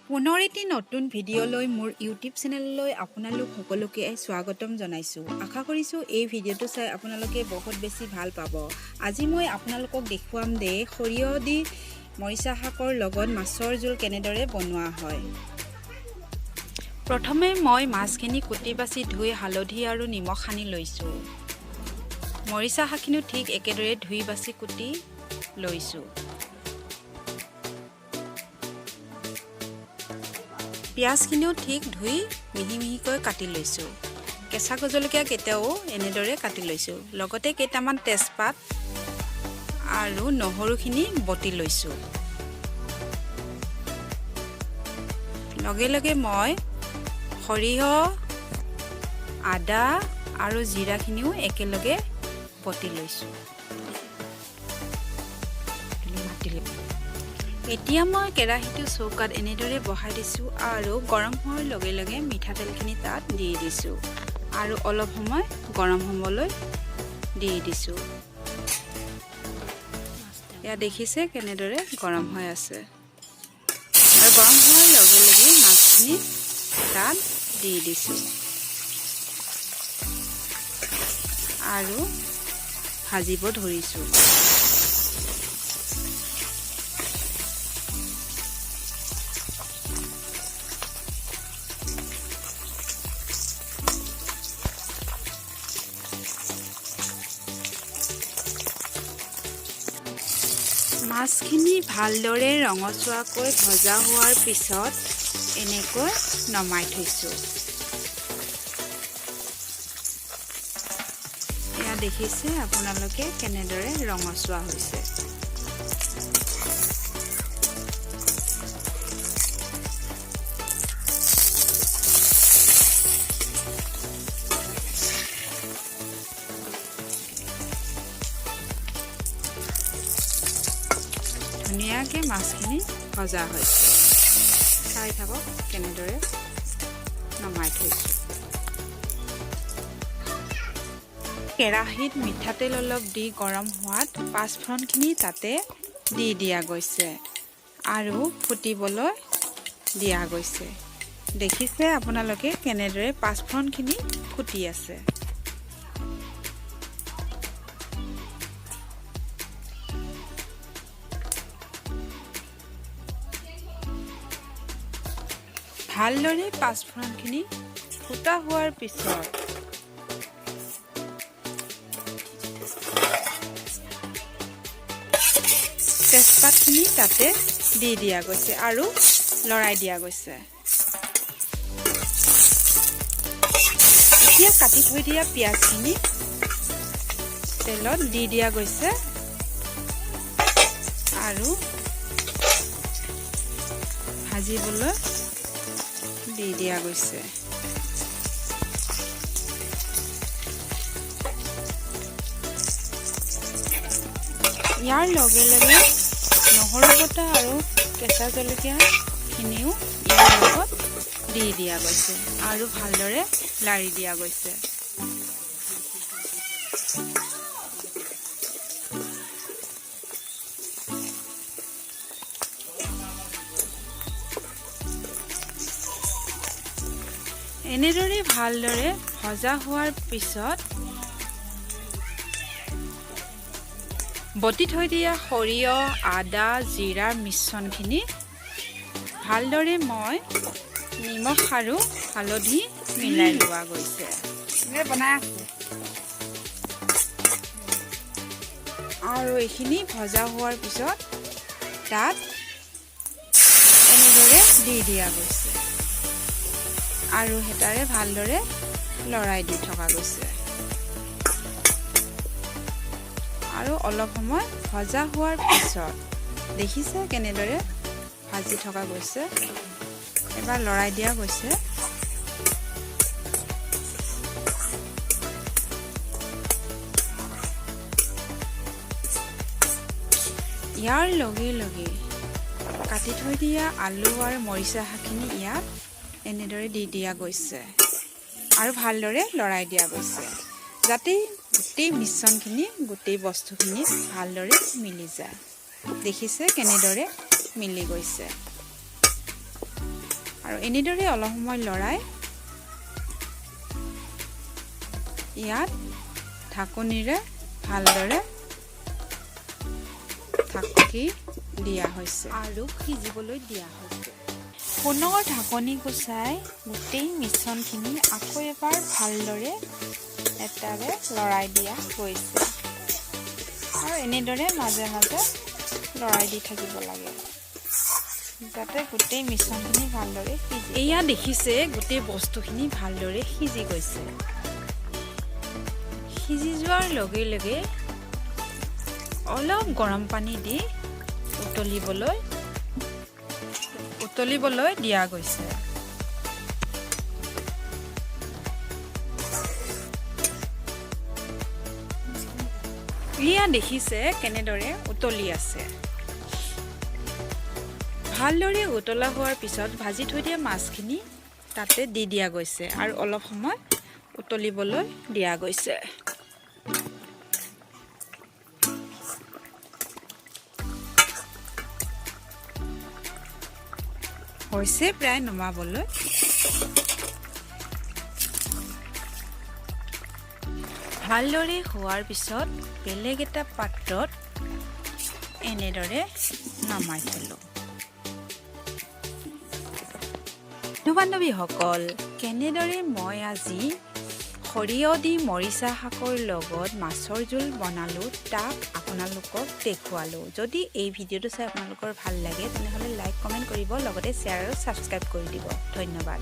পুনৰ এটি নতুন ভিডিঅ'লৈ মোৰ ইউটিউব চেনেললৈ আপোনালোক সকলোকে স্বাগতম জনাইছোঁ। আশা কৰিছোঁ এই ভিডিঅ'টো চাই আপোনালোকে বহুত বেছি ভাল পাব। আজি মই আপোনালোকক দেখুৱাম দে সৰিয়হ দি মৰিচা শাকৰ লগত মাছৰ জোল কেনেদৰে বনোৱা হয়। প্ৰথমে মই মাছখিনি কুটি বাছি ধুই হালধি আৰু নিমখ সানি লৈছোঁ। মৰিচা শাকখিনিও ঠিক একেদৰে ধুই বাছি কুটি লৈছোঁ। পিঁয়াজখিনিও ঠিক ধুই মিহি মিহিকৈ কাটি লৈছোঁ। কেঁচা জলকীয়া কেইটাও এনেদৰে কাটি লৈছোঁ। লগতে কেইটামান তেজপাত আৰু নহৰুখিনি বটি লৈছোঁ। লগে লগে মই সৰিয়হ, আদা আৰু জিৰাখিনিও একেলগে বটি লৈছোঁ। এতিয়া মই কেৰাহীটো চৌকাত এনেদৰে বহাই দিছোঁ আৰু গৰম হোৱাৰ লগে লগে মিঠাতেলখিনি তাত দি দিছোঁ আৰু অলপ সময় গৰম হ'বলৈ দি দিছোঁ। এয়া দেখিছে কেনেদৰে গৰম হৈ আছে আৰু গৰম হোৱাৰ লগে লগে মাছখিনি তাত দি দিছোঁ আৰু ভাজিব ধৰিছোঁ। মাছখিনি ভালদৰে ৰঙচুৱাকৈ ভজা হোৱাৰ পিছত এনেকৈ নমাই থৈছোঁ। এয়া দেখিছে আপোনালোকে কেনেদৰে ৰঙচুৱা হৈছে। ধুনীয়াকৈ মাছখিনি ভজা হৈছে। চাই থাকক কেনেদৰে নমাই থৈছোঁ। কেৰাহীত মিঠাতেল অলপ দি গৰম হোৱাত পাঁচফোৰণখিনি তাতে দি দিয়া গৈছে আৰু ফুটিবলৈ দিয়া গৈছে। দেখিছে আপোনালোকে কেনেদৰে পাঁচফোৰণখিনি ফুটি আছে। ভালদৰে পাঁচফোৰণখিনি ফুটা হোৱাৰ পিছত তেজপাতখিনি তাতে দি দিয়া গৈছে আৰু লৰাই দিয়া গৈছে। এতিয়া কাটি থৈ দিয়া পিঁয়াজখিনি তেলত দি দিয়া গৈছে আৰু ভাজিবলৈ দি দিয়া গৈছে। ইয়াৰ লগে লগে নহৰু বটা আৰু কেঁচা জলকীয়াখিনিও ইয়াৰ লগত দি দিয়া গৈছে আৰু ভালদৰে লাৰি দিয়া গৈছে। এনেদৰে ভালদৰে ভজা হোৱাৰ পিছত বটি থৈ দিয়া সৰিয়হ, আদা, জিৰাৰ মিশ্ৰণখিনি ভালদৰে মই নিমখ আৰু হালধি মিলাই লোৱা গৈছে আৰু এইখিনি ভজা হোৱাৰ পিছত তাত এনেদৰে দি দিয়া গৈছে আৰু হেতাৰে ভালদৰে লৰাই দি থকা গৈছে আৰু অলপ সময় ভজা হোৱাৰ পিছত দেখিছে কেনেদৰে ভাজি থকা গৈছে। এবাৰ লৰাই দিয়া গৈছে। ইয়াৰ লগে লগে কাটি থৈ দিয়া আলু আৰু মৰিচা শাকখিনি ইয়াত এনেদৰে দি দিয়া গৈছে আৰু ভালদৰে লৰাই দিয়া গৈছে, যাতে গোটেই মিশ্ৰণখিনি গোটেই বস্তুখিনি ভালদৰে মিলি যায়। দেখিছে কেনেদৰে মিলি গৈছে। আৰু এনেদৰে অলপ সময় লৰাই ইয়াত ঢাকনিৰে ভালদৰে ঢাকি দিয়া হৈছে আৰু সিজিবলৈ দিয়া হৈছে। পুনৰ ঢাকনি গুচাই গোটেই মিশ্ৰণখিনি আকৌ এবাৰ ভালদৰে এটাৰে লৰাই দিয়া গৈছে আৰু এনেদৰে মাজে মাজে লৰাই দি থাকিব লাগে, যাতে গোটেই মিশ্ৰণখিনি ভালদৰে সিজে। এয়া দেখিছে, গোটেই বস্তুখিনি ভালদৰে সিজি গৈছে। সিজি যোৱাৰ লগে লগে অলপ গৰম পানী দি উতলিবলৈ দিয়া গৈছে। এয়া দেখিছে কেনেদৰে উতলি আছে। ভালদৰে উতলা হোৱাৰ পিছত ভাজি থৈ দিয়া মাছখিনি তাতে দি দিয়া গৈছে আৰু অলপ সময় উতলিবলৈ দিয়া গৈছে। হৈছে প্ৰায় নমাবলৈ। ভালদৰে হোৱাৰ পিছত বেলেগ এটা পাত্ৰত এনেদৰে নমাই থলোঁ। বন্ধু বান্ধৱীসকল, কেনেদৰে মই আজি সৰিয়হ দি মৰিচা শাকৰ লগত মাছৰ জোল বনালোঁ তাক আপোনালোকক দেখুৱালোঁ। যদি এই ভিডিঅ'টো চাই আপোনালোকৰ ভাল লাগে, তেনেহ'লে লাইক, কমেণ্ট কৰিব, লগতে শ্বেয়াৰ আৰু ছাবস্ক্ৰাইব কৰি দিব। ধন্যবাদ।